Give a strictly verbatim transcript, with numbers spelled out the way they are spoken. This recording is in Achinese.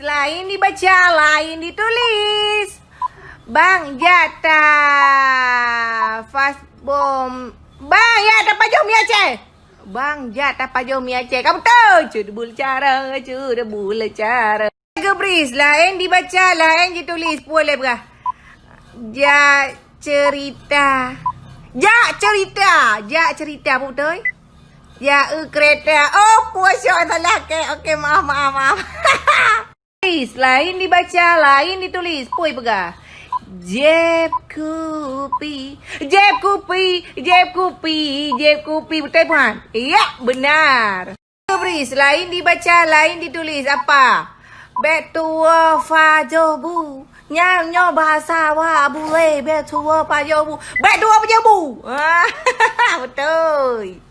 Laén dibaca, laén ditulis. Bang jak ta fas bom. Bang jak tapajoh mi Aceh. Bang jak tapajoh mi Aceh. Kamu tahu? Cedebul cara, cedebul cara. Geubris, laén dibaca, laén ditulis. Puai lé peugah. Jak cerita. Jak cerita. Jak cerita, beutôi? Jak eu kereta. Oh, puai syok salah ke. Okey, maaf, maaf, maaf. Laén dibaca, laén ditulis. Puai peugah. Jeb kupi. Jeb kupi, jeb kupi, jeb kupi. Beutôi bukan? Ya, benar. Geubris, laén dibaca, laén ditulis. Apa? Bèk tuwoe pajoh bu. Nyan nyoe bahasa awak bu, eh, bèk tuwoe pajoh bu. Bèk tuwoe pajoh bu. Beutôi.